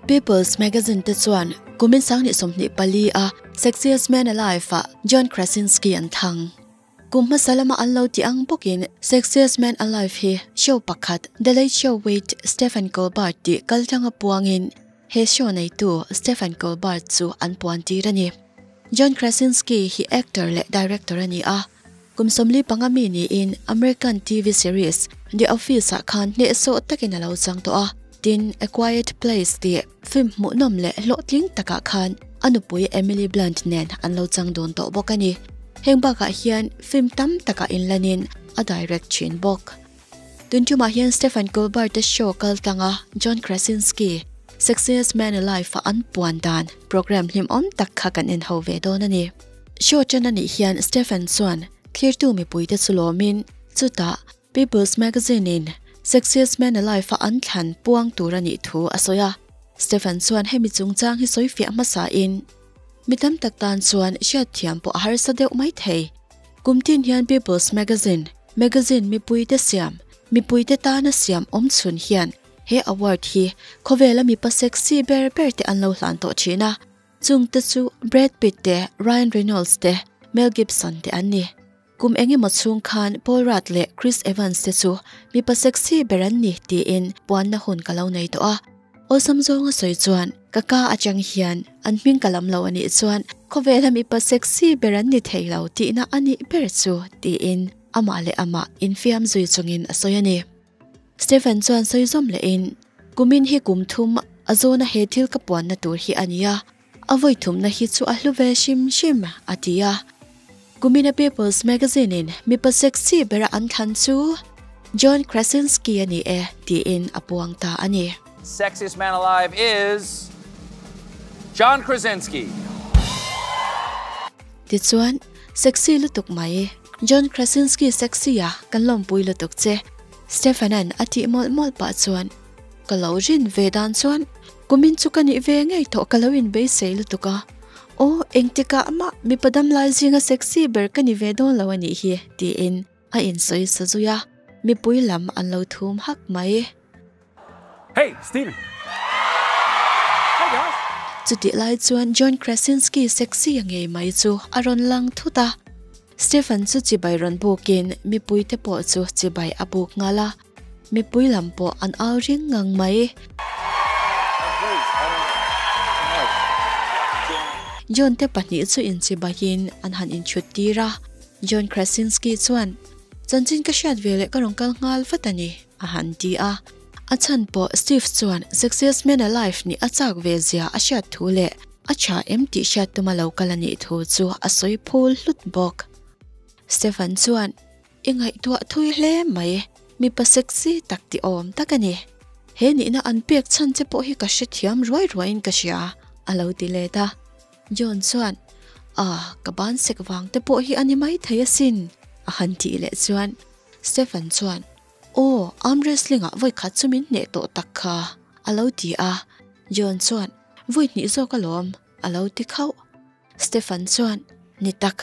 People's Magazine te chuan kumin 2024 a Sexiest Man Alive ah John Krasinski an thlang. Kum hmasa lama an lo ti ang bawkin Sexiest Man Alive hi show pakhat The Late Show with Stephen Colbert tih kaltlanga puangin he show neitu Stephen Colbert chu an puan tir a ni. John Krasinski hi actor leh director a ni a, kum 45 mi niin American TV series The Office ah khan hnehsawh takin a lo chang tawh a, tin A Quiet Place tih film hmuhnawm leh hlawhtling takah khan a nupui Emily Blunt nen an lo chang dawn tawh bawk a ni. Heng bakah hian film tam takah inlanin a direct thin bawk. Tun tumah hian Stephen Colbert-a show kal tlanga John Krasinski, Sexiest Man Alive-a an puan dan program hlimawm tak kha kan en ho ve dawn a ni. Show ṭan a nih hian Stephen chuan thlirtu mipuite chu lawmin chutah People's Magazine-in Sexiest Man Alive-a an thlan puang tur a nih thu a sawi a. Stephen chuan hemi chungchang hi sawi fiah hmasain mi tam tak tan chuan hriatthiam pawh a harsa deuh mai thei. Kum tin hian People's Magazine, magazine mipuite siam, mipuite tana siam awm chhun hian he award hi khawvela mipa sexy ber ber te an lo hlan tawh thin a, chungte chu Brad Pitt te, Ryan Reynolds te, Mel Gibson te an ni. Kum eng emaw chhung khan Paul Rudd leh Chris Evans te chu mipa sexy ber an ni tiin puanna hun ka lo nei tawh a. Awlsam zawnga sawi chuan ka ka atang hian an hming ka lam lo a nih chuan khawvela mipa sexy ber an ni thei lo tihna a nih ber chu tiin amah leh amah infiam zui chungin a sawi a ni. Stephen chuan sawi zawm lehin, Kumin hi kum thum a zawna he thil ka puanna tur hi a ni a, A vawi thumna hi chu a hlu ve hrim hrim, a ti a. Kumina People's Magazine-in mipa sexy bera an thlan chu John Krasinski a ni e, tiin a puang ta a ni. Sexiest man alive is John Krasinski. Tichuan, sexy lutuk mai, John Krasinski sexy-a kan lawmpui lutuk che, Stephen-a'n a tih mawlh mawlh pah chuan, Ka lo rin ve dan chuan kumin chu ka nih ve ngei tawh ka lo inbeisei lutuk a, aw engtikah mah mipa damlai zinga sexy ber ka ni ve dawn lo a nih hi tiin a insawi sa zui a, mipui lam an lo thum hak mai. Hey, Steven! Hey guys! Chutih lai chuan John Krasinski sexy a ngei mai chu a rawn lang thut a, Stephen chu chibai rawn bukin mipuite pawh chu chibai a buk nghal a. Mipui lam pawh an au ring ngang mai. John te pahnih chu inchibahin an han inchhut tir a. John Krasinski chuan, Chanchin ka hriat ve leh ka rawn kal nghal vat a ni, a han ti a. A chhan pawh Steve chuan Sexiest Man Alive nih a chak ve zia a hriat thu leh a tha em tih hriat tuma lo kal a nih thu chu a sawi phul hlut bawk. Stephen chuan, I ngaihtuah thui hle mai, mipa sexy tak ti awm tak a ni. He nihna an pek chhan che pawh hi ka hrethiam ruai ruaiin ka hria, a lo ti let a. John chuan, Ah, ka ban sek vang te pawh hi a ni mai thei asin, a han tih leh chuan Stephen chuan, Aw, arm wrestling-ah vawi khat chu min hneh tawh tak kha, a lo ti a. John chuan, Vawi hnih zawk alawm, a lo ti khauh. Stephen chuan, Ni tak,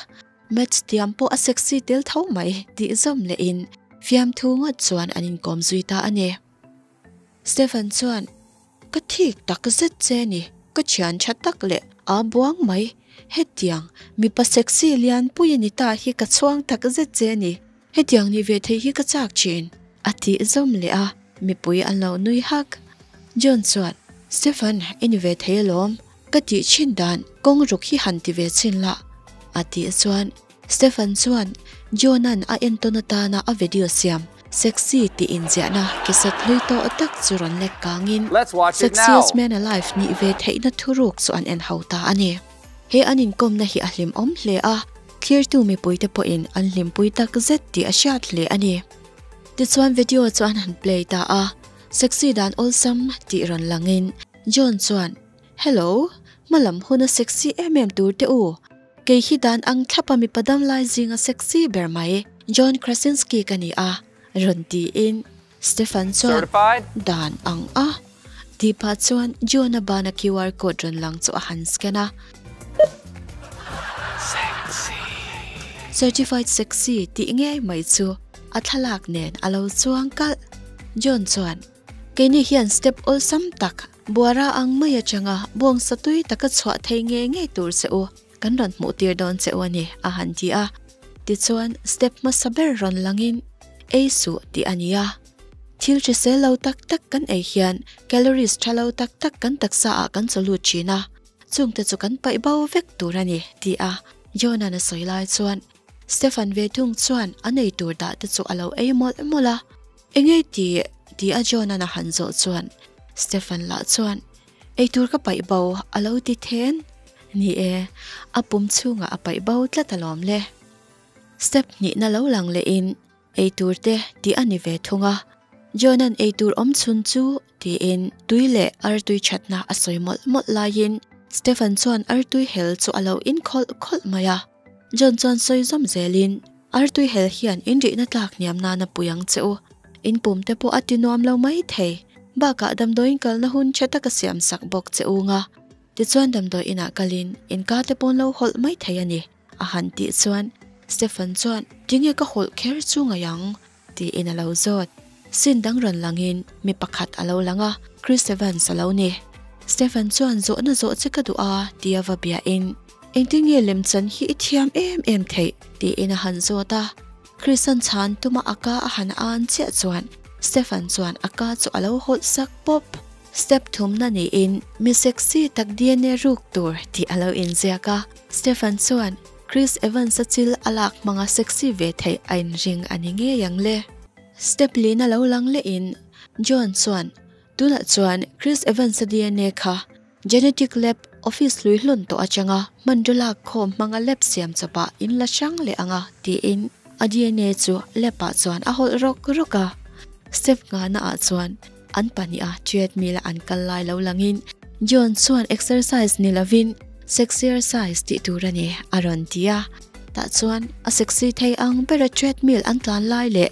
Match tiam pawh a sexy tel tho mai tih zawm lehin fiamthu ngawt chuan an inkawm zui ta a ni. Stephen chuan, Ka thik tak zet che ni, ka thian tha tak leh aa buang mai. Hetiang mipa sexy lianpui a ni ta hi ka chhuang tak zet che ni, hetiang ni ve thei hi ka chak thin, a tih zawm leh a, mipui an lo nui hak. John chuan, Stephen, i ni ve thei alawm. Ka tih thin dan kawng ruk hi han ti ve chhin la, a tih chuan Stephen chuan John-a'n a entawn atana a video siam Sexy tih inziahna ke sat hlui tawh tak chu rawn lek kangin Let's watch it now! Sexiest Man Alive nih ve theihna thuruk chu an en ho ta a ni. He an inkawmna hi a hlimawm hle a, thlirtu mipuite pawhin an hlimpui tak zet tih a hriat hle a ni. Tichuan video chu an han play ta a, Sexy dan awlsam tih rawn langin John chuan Hello, hmalam huna sexy em em tur te u. Kei hi dan ang thlapa mipa damlai zinga sexy ber mai John Krasinski ka ni a, rawn tiin Stefan chuan dan ang a tih pah chuan John-a bana QR code rawn lang chu a han scan a. Certified sexy tih ngei mai chu a thlalak nen a lo chuang kalh. John chuan. Keini hian step awlsam tak, buara ang mai atanga bawngsa tui taka chhuah thei ngei ngei tur che u kan rawn hmuh tir dawn che u a ni, a han ti a. Tichuan, step hmasa ber rawn langin, Ei suh tih a ni a. Thil hrisel lo tak tak kan ei hian calories tha lo tak tak kan taksa ah kan chaw lut thin a, chungte chu kan paih bo vek tur a ni, ti a Jona'n a sawi lai chuan Stefan ve thung chuan a nei tur dah te chu a lo ei mawlh mawlh a. Enge ti? ti a Jona'n a han zawh chuan Stefan lah chuan Ei tur ka paih bo a lo ti then. Ni e, a pum chhungah a paih bo tlat alawm le. Step hnihna lo lang lehin Eitur te tih a ni ve thung a, John-a'n eitur awm chhun chu tiin tui leh artui thatna a sawi mawlh mawlh laiin Stephen chuan artui hel chu a lo in khawlh khawlh mai a. John chuan sawi zawm zelin, Artui hel hian inrihna tlak hniam nan a pui ang che u. In pum te pawh a ti nuam lo mai thei. Bakah damdawiin kalna hun tha taka siam sak bawk che u nga. Tichuan damdawi inah kalin inka te pawn lo hawlh mai thei a ni. A han tih chuan Stephen chuan tinge ka hawlh kher chu ngaih ang? tiin a lo zawt. Sin dang rawn langin mi pakhat a lo lang a, Chris Evans a lo ni. Stephen chuan zawhna zawh che ka duh a tia va biahin engtin nge lemchan hi i thiam em em theih? tiin a han zawt a. Chris-a'n chhan tuma a ka a han an chiah chuan Stephen chuan a ka chu a lo hawlh sak pawp. Step thumna niin mi sexy tak DNA ruk tur tih a lo inziak a. Stefan chuan Chris Evans-a chil a lak hmanga sexy ve theih a inring a ni ngei ang le. Step lina lo lang lehin John chuan tunah chuan Chris Evans-a DNA kha genetic lab office hlui hlawn tawh atanga hmanraw lak khawm hmanga lab siam chawpah in la hrang leh ang a tiin a DNA chu lab-ah chuan a hawlh rawk rawk a. Step nghahna ah chuan An pahniha treadmill a an kal lai lo langin John chuan exercise ni lovin sexercise tih tur a ni a rawn ti a. Tah chuan a sexy thei ang bera treadmill an tlan lai leh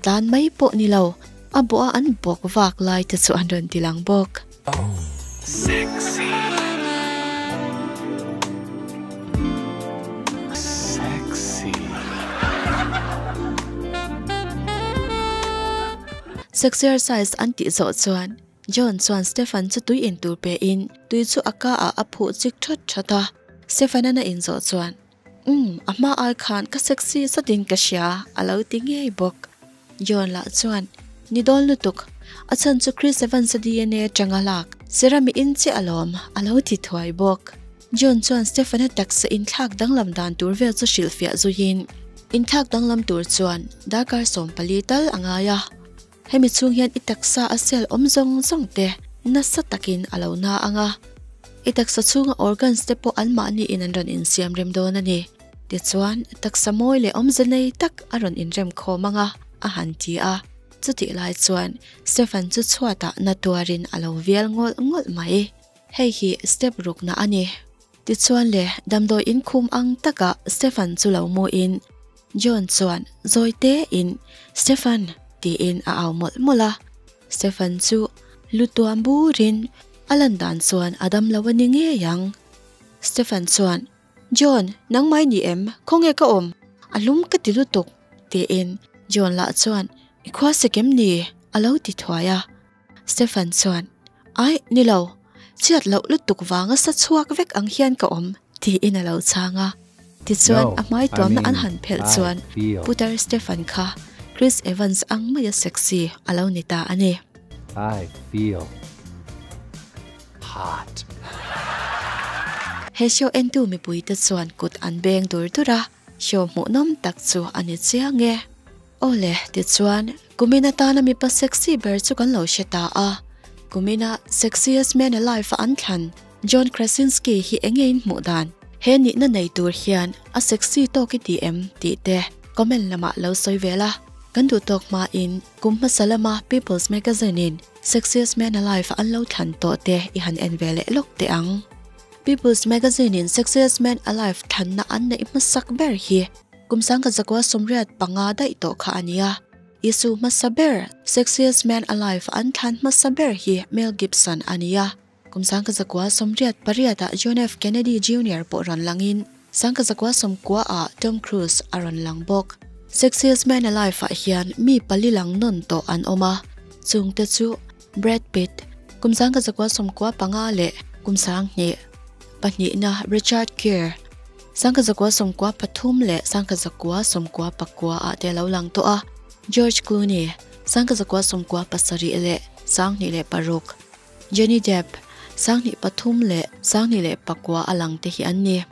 tlan mai pawh ni lo, a bawha an bawk vak lai te chu an rawn ti lang bawk. Sexy. Sexy. Sexercise an tih zawh chuan John chuan Stefan chu tui in tur pe in tui chu a ka ah a phuh chik thawt thawt a. Stefan-an a in zawh chuan, Umm, a hma ai khan ka sexy zat in ka hria a lo ti ngei bawk. John lah chuan, Ni dawn lutuk, a chhan chu Chris Evans-a DNA atanga lak Serami in chiah alawm a lo ti thuai bawk. John chuan Stefan-a taksa inthlak danglam dan tur vel chu hrilhfiah zuiin, Inthlak danglam tur chuan darkar 14 tal a ngai a, hemi chhung hian i taksa a cell awm zawng zawng te nasa takin a lo na ang a, i taksa chhunga organs te pawh anmahni in an rawn insiam rem dawn a ni. Tichuan, taksa mawi leh awmze nei tak a rawn inrem khawm ang a, a han ti a. Chutih lai chuan Stefan chu chhuatah na tuarin a lo vial ngawlh ngawlh mai. Hei hi step rukna a ni. Tichuan le, damdawi inkhum ang takah Stefan chu lo muin, John chuan zawi tein, Stefan! tiin a au mawlh mawlh a. Stefan chu lu tuam burin a lan dan chuan a dam lo a ni ngei ang. Stefan chuan, John, nangmah i ni em? Khawnge ka awm? A lum ka ti lutuk, tiin John lah chuan, I khua sek em ni? a lo ti thuai a. Stefan chuan, Aih, ni lo. Chhiat loh lutuk vanga sa chhuak vek ang hian ka awm, tiin a lo chhang a. Tichuan, a hmai tuamna an han phelh chuan Putar Stefan kha Chris Evans ang maia sexy a lo ni ta a ni. I feel hot. He show entu mipuite chuan kut an beng dur dur a, show hmuhnawm tak chu a ni chiang e. Aw le, tichuan, kumin atana mipa sexy ber chu kan lo hre ta a. Kumina Sexiest Man Alive a an thlan, John Krasinski hi eng nge in hmuh dan? He nihna nei tur hian a sexy tawk i ti em? tih te comment lamah lo sawi ve la. Kan duh tawk hmain kum hmasa lama People's Magazine in Sexiest Man Alive a an lo thlan tawh te i han en ve leh lawk teh ang. People's Magazine in Sexiest Man Alive thlanna an neih hmasak ber hi Kum 1985 daih tawh kha a nia. Isu hmasa ber, Sexiest Man Alive an thlan hmasa ber hi Mel Gibson a nia. Kum 1988 ah John F. Kennedy Junior pawh rawn langin, 1990 ah Tom Cruise a rawn lang bawk. Sexiest Man Alive ah hian mi pali lang nawn tawh an awm a, chungte chu. Brad Pitt, kum 1995 leh kum 2000, pahnihna Richard Gere, 1993 leh 1999 ah te a lo lang tawh a, George Clooney, 1997 leh 2006, Johnny Depp, 2003 leh 2009 a lang te hi an ni.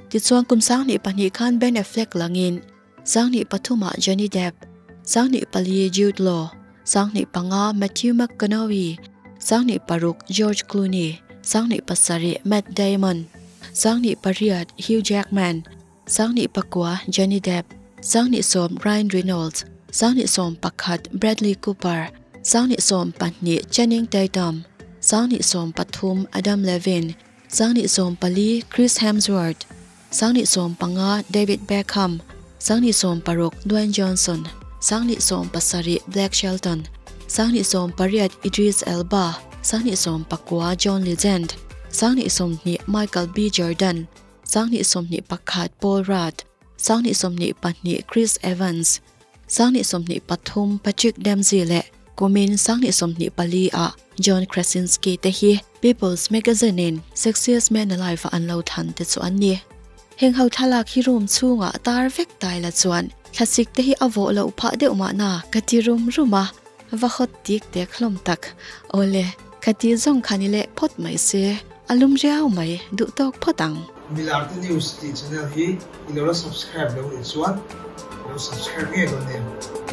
Tichuan kum 2002 khan Ben Affleck langin 2003 ah Johnny Depp, 2004 Jude Law, 2005 Matthew McConaughey, 2006 George Clooney, 2007 Matt Damon, 2008 Hugh Jackman, 2009 Johnny Depp, 2010 Ryan Reynolds, 2011 Bradley Cooper, 2012 Channing Tatum, 2013 Adam Levine, 2014 Chris Hemsworth, 2015 David Beckham, 2016 Dwayne Johnson, 2017 Blake Shelton, 2018 Idris Elba, 2019 John Legend, 2020 Michael B. Jordan, 2021 Paul Rudd, 2022 Chris Evans, 2023 Patrick Dempsey leh kumin 2024 ah John Krasinski te hi People's Magazine in Sexiest Man Alive ah an lo than te chu an ni. Heng ho thlalak hi room chhungah tar vek tai la chuan thlasik te hi a vawh loh phah deuh mahna ka ti rum rum a, va hawt tik tek hlawm tak. Awle, ka ti zawng kha ni leh phawt mai se, a lum riau mai duh tawk phawt ang. Milarte News tih channel hi i lo la subscribe lo nih chuan lo subscribe ngei dawn em?